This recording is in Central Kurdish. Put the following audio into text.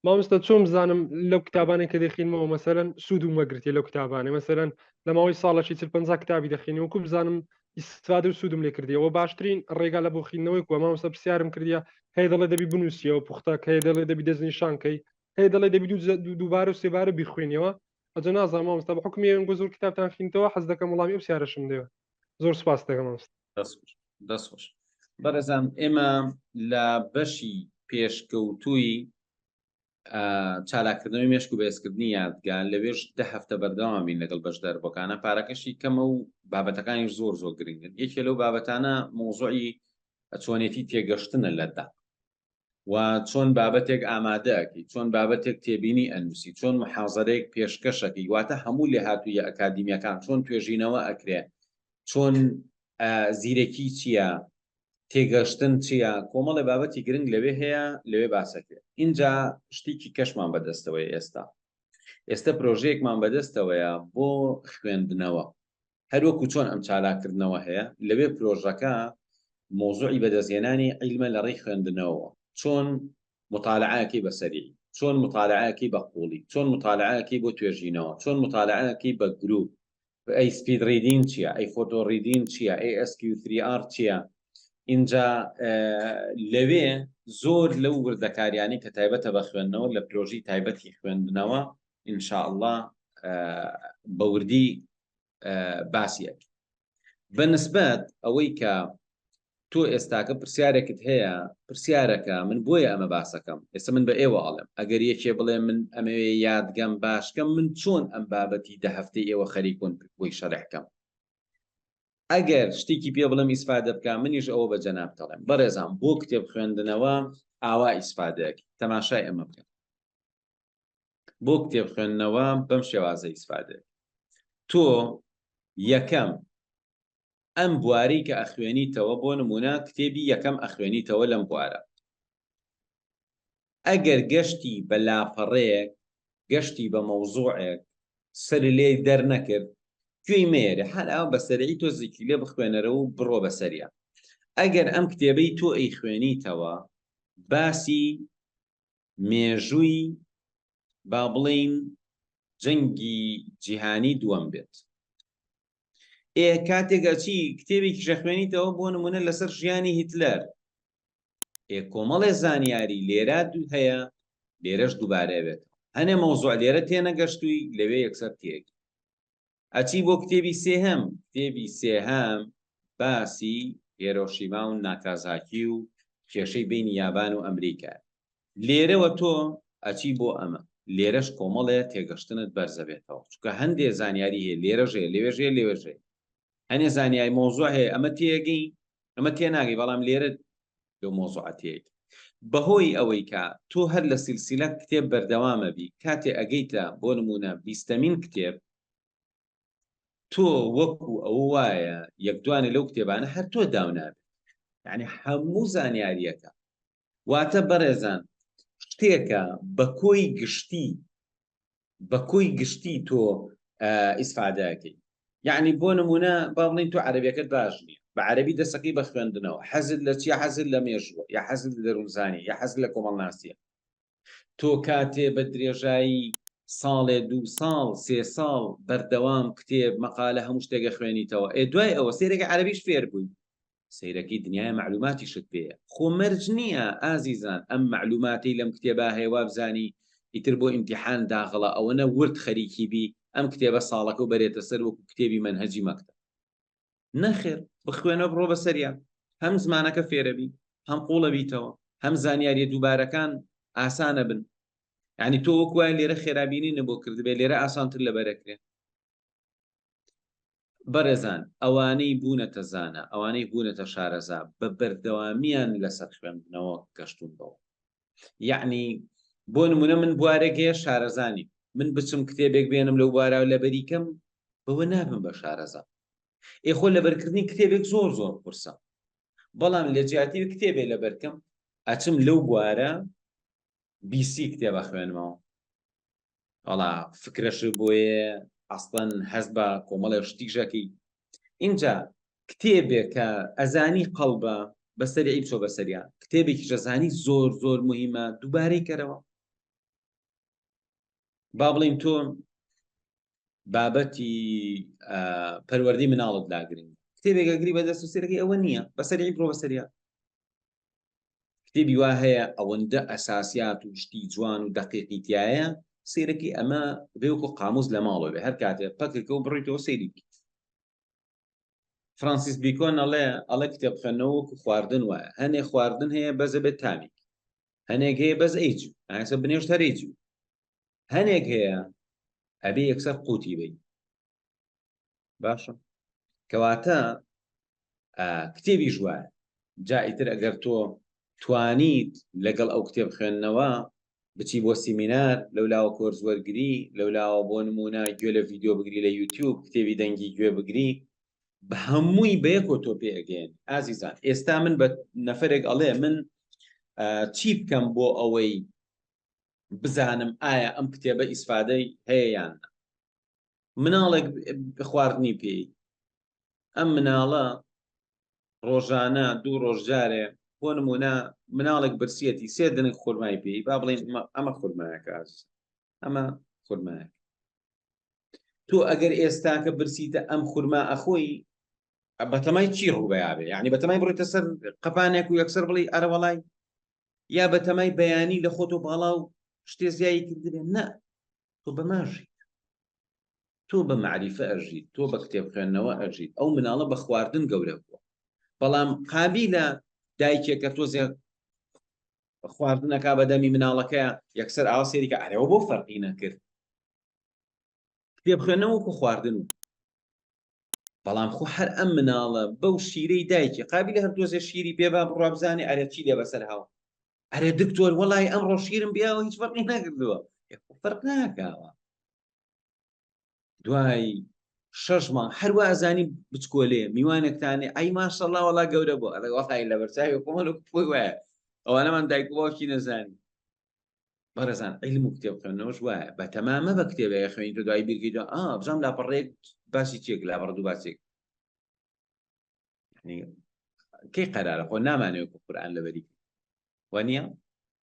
مامۆستا چۆن بزانم لەو کتابانەی کە دەخینمەوە مەسەلەن سوودم وەگرتیە لەو کتابانەی مەسەلەن لە ماوەی ساڵەکی 40 50 کتابی دەخینی وەکو بزانم ئیسفادە و سوودم لێ کردیەوە باشترین ڕێگا لە بۆ خیندنەوەی کووە مامۆستا پرسیارم کردیە هەیە دەڵێ دەبی بنووسیەوە پوختە کە هەیە دەڵێ دەبی دەستنیشان کەی هەیە دەڵێ دەبی دوو دووبارە و سێبارە بیخوێنیەوە ئەجا نازانم مامۆستا بە حوکمی ئێوە زۆر کتابتان خیندەوە حەز دەکەم وەڵامی ئەو پرسیارەشم دەوێ زۆر سوپاس دەکەم مامۆستا. دەست خۆش دەست خۆش بەڕێزان ئێمە لە بەشی پێشکەوتووی چالاککردنەوەی مێشک و بەهێزکردنی یادگا لەوێش دە هەفتە بەردەوام بین لەگەڵ بەشداربووەکانە پارەکەشی کەمە و بابەتەکانیش زۆر زۆر گرنگن یەکێ لەو بابەتانە مۆزوعی چۆنێتی تێگەشتنە لە دەق و چۆن بابەتێک ئامادەکەی چۆن بابەتێک تێبینی ئەنووسی چۆن محازەرەیەک پێشکەشەکەی واتە هەموو لێهاتوویە ئەکادیمیەکان چۆن توێژینەوە ئەکرێ چۆن زیرەکی چییە تێگەشتن چییە کۆمەڵێ بابەتی گرنگ لەوێ هەیە لەوێ باسەکرێت ئینجا شتێکی کەشمان بەدەستەوەی ئێستا ئێستا پرۆژەیەکمان بەدەستەوەیە بۆ خوێندنەوە هەروەکو چۆن ئەم چالاککردنەوە هەیە لەوێ پرۆژەکە مۆزوعی بەدەستهێنانی عیلمە لە ڕێی خوێندنەوەوە چۆن مطالعەکەی بە سەریعی چۆن مطالعەکەی بە قوڵی چۆن مطالعەکەی بۆ توێژینەوە چۆن مطالعەکەی بە گروپ ئەی speed reading چییە ئەی photo reading چییە ئەی SQ3R چییە ئینجا لەوێ زۆر لەو وردەکاریانی کە تایبەتە بە خوێندنەوە لە پرۆژی تایبەتی خوێندنەوە إن شاء الله بە وردی باسی ئەکەین بە نسبەت ئەوەی کە تۆ ئێستاکە پرسیارێکت هەیە پرسیارەکە من بۆیە ئەمە باسەکەم ئێستا من بە ئێوە ئەڵێم ئەگەر یەکێ بڵێ من ئەمەوێ یادگەم باشکەم من چۆن ئەم بابەتی دە هەفتەی ئێوە خەریکون بۆی شەرحکەم ئەگەر شتێکی پێ بڵێم ئیسفادە بکە منیش ئەوە بە جەناب دەڵێم بەڕێزان بۆ کتێب خوێندنەوە ئاوا ئیسفادەیەک تەماشای ئەمە بکەن بۆ کتێب خوێندنەوە بەم شێوازە ئیسفادە تۆ یەکەم ئەم بواری کە ئەخوێنیتەوە بۆ نمونە کتێبی یەکەم ئەخوێنیتەوە لەم بوارە ئەگەر گەشتی بە لاپەڕەیەک گەشتی بە مەوزوعێک سەر لێ دەرنەکرد گوێی مەیەرێ هەر ئەوە بە سەرعی تۆ زیکی لێ بخوێنەرەوە و بڕۆ بەسەریا ئەگەر ئەم کتێبەی تۆ ئەیخوێنیتەوە باسی مێژووی با بڵێین جەنگی جیهانی دووەم بێت ئێ کاتێک ئەچی کتێبێکیش ئەخوێنیتەوە بۆ نمونە لەسەر ژیانی هیتلەر ئێ کۆمەڵێ زانیاری لێرە دوو هەیە لێرەش دووبارە بێت هەنێ مەوزوع لێرە تێنەگەشتووی لەوێ یەکسەر تێگەی ئەچی بۆ کتێبی سێهەم کتێبی سێهەم باسی هێرۆشیما و ناکازاکی و کێشەی بینی یابان و ئەمریکا لێرەوە تۆ ئەچی بۆ ئەمە لێرەش کۆمەڵێ تێگەشتنت بەرزەبێتەوە چونکە هەندێ زانیاری هەیە لێرەش هەیە لەوێش هەیە لەوێش هەیە هەنێ زانیاری مەوزوع هەیە ئەمە تێگەی ئەمە تێناگەی بەڵام لێرە لەو مەوزوعە تێگەی بەهۆی ئەوەی کە تۆ هەر لە سلسلە کتێب بەردەوامە بی کاتێ ئەگەیتە بۆ نمونە بیستەمین کتێب تۆ وەکو ئەوە وایە یەک دوانێ لەو کتێبانە هەر تۆ داونابێت یعنی هەموو زانیاریەکە واتە بەڕێزان شتێکە بە کۆی گشتی بە کۆی گشتی تۆ ئیسفادەکەی یعنی بۆ نمونە با بڵین تۆ عەرەبیەکەت باش نییە بە عەرەبی دەسەکەی بە خوێندنەوە حەزت لە چیە حەزت لە مێژووە یا حەزت لە دەروونزانی یا حەزت لە کۆمەڵناسیە تۆ کاتێ بە درێژایی ساڵێ دوو ساڵ سێ ساڵ بەردەوام کتێب مەقالە هەموو شتێک ئەخوێنیتەوە ئێ دوای ئەوە سەیرەکە عەرەبیش فێر بووی سەیرەکەی دنیای مەعلوماتیشت پێیە خۆ مەرج نییە ئازیزان ئەم مەعلوماتەی لەم کتێبا هەیە وابزانی ئیتر بۆ ئیمتیحان داغڵە ئەوەنە ورد خەریکی بی ئەم کتێبە ساڵەکە و بەرێتە سەر وەکو کتێبی مەنهەجی مەکتەب نەخێر بخوێنە بڕۆ بەسەریا هەم زمانەکە فێرەبی هەم قوڵە بیتەوە هەم زانیاریە دووبارەکان ئاسانە بن یعنی تۆ وەک وایە لێرە خێرابینی نەبۆ کردبێ لێرە ئاسانتر لەبەرەکرێ بەڕێزان ئەوانەی بوونەتە زانا ئەوانەی بوونەتە شارەزا بە بەردەوامیان لەسەر خوێندنەوە گەشتون بەوە یعنی بۆ نمونە من بوارێک هەیە شارەزانی من بچم کتێبێک بێنم لەو بوارە و لەبەری کەم بەوە نابم بە شارەزا ئێ خۆ لەبەرکردنی کتێبێک زۆر زۆر قورسە بەڵام لە جیاتی کتێبێ لەبەرکەم ئەچم لەو بوارە بیسی کتێبە خوێنمەوە وەڵا فکرەش بۆیە ئەسڵەن هەست بە کۆمەڵێ شتیشەکەی اینجا کتێبێک کە ئەزانی قەڵبە بەسەری بچۆ بەسەریا کتێبێکی ژەزانی زۆر زۆر مهمە دووبارەی کەرەوە. با بڵین تۆ بابەتی پەروەردەی مناڵت لا گرنگ کتێبێک ئەگری بەدەست و سێرەکەی ئەوە نییە بەسەری بڕۆ بەسەریا کتێبی وا هەیە ئەوەندە ئەساسیات و شتی جوان و دەقیقی تایە سیرەکی ئەمە بێوکو قاموس لە ماڵەوە بێ هەر کاتێ پەکەکە و بڕیتەوە سەیری بکەیت فرانسیس بیکۆن ئەڵێ ئەڵێ کتێب خوێندنەوە وەکو خواردن وایە هەنێ خواردن هەیە بەزە بێت تامیک هەنێک هەیە بەس ئەیجو ئاسە بنێشت هەرەیجو هەنێک هەیە ئەبێ یەکسەر قوتی بی باشە کەواتە کتێبیش وایە جا ئیتر ئەگەر تۆ توانیت لەگەڵ ئەو کتێب خوێندنەوە بچی بۆ سیمینار لەولاوە کۆرس وەرگری لەولاوە بۆ نمونە گوێ لە ڤیددیو بگری لە یوتیوب کتێبی دەنگی گوێ بگری بە هەمووی بەیەکۆ تۆ پێ ئەگەێن ئازیزان ئێستا من بە نەفرێک ئەڵێ من چی بکەم بۆ ئەوەی بزانم ئایا ئەم کتێبە ئیسفادەی هەیە یان مناڵێک خواردنی پێی ئەم مناڵە ڕۆژانە دوو ڕۆژ جارێ بۆ نمونە مناڵێک برسیەتی سێ دنک خورمای پێی با بڵین ئەمە خورمایەکە ئازیز ئەمە خورمایەک تۆ ئەگەر ئێستاکە برسیتە ئەم خورما ئەخۆی بەتەمای چی ڕووبیاێ یعنی بەتەمای بڕیتە سەر قەپانێک و یەکسەر بڵی ئەرەوەڵای یا بەتەمای بەیانی لە خۆتۆ باڵا و شتێ زیایی کردبێ نە تۆ بەماژیت تۆ بە مەعریفە ئەژیت، تۆ بە کتێب خوێندنەوە ئەژیت، ئەو مناڵە بە خواردن گەورە بووە. بەڵام قابیلە دایکێکە تۆزێ خواردنەکە بە دەمی مناڵەکەیە یەکسەر ئاوا سێریکە ئەرەوە بۆ فەرقی نەکرد. کتێب خوێندنەوە وەکو خواردن و بەڵام خۆ هەر ئەم مناڵە بەو شیرەی دایکی قابیلە هەر تۆزێ شیری پێ با بڕوا بزانێ ئەرێ چی لێ بەسەر هاوە ئەرێ دکتۆر وەڵی ئەمڕۆ شیرم بیاوە هیچ فەرقی نەکردووە فەرق ناکاوە دوای شەش مانگ هەر وا ئەزانی بچکۆلێ میوانێکتانێ ئەی ماشەڵا وەڵا گەورە بوو ئەڵێ وەڵی لەبەرچاوی خۆمان وەکو خۆی وایە ئەوانەمان دایک و باوکی نەزانی بەڕێزان عیلم و کتێب خوێندنەوەش وایە بە تەمامە بە کتێبێک خوێنی تۆ دوای بیرکەیتەوە ئا بزانم لاپەڕەیەک باسی چیەک لاپەڕە دوو باسێک کەی قەرارە خۆ نامانەوێت قورئان لەبەری وانە؟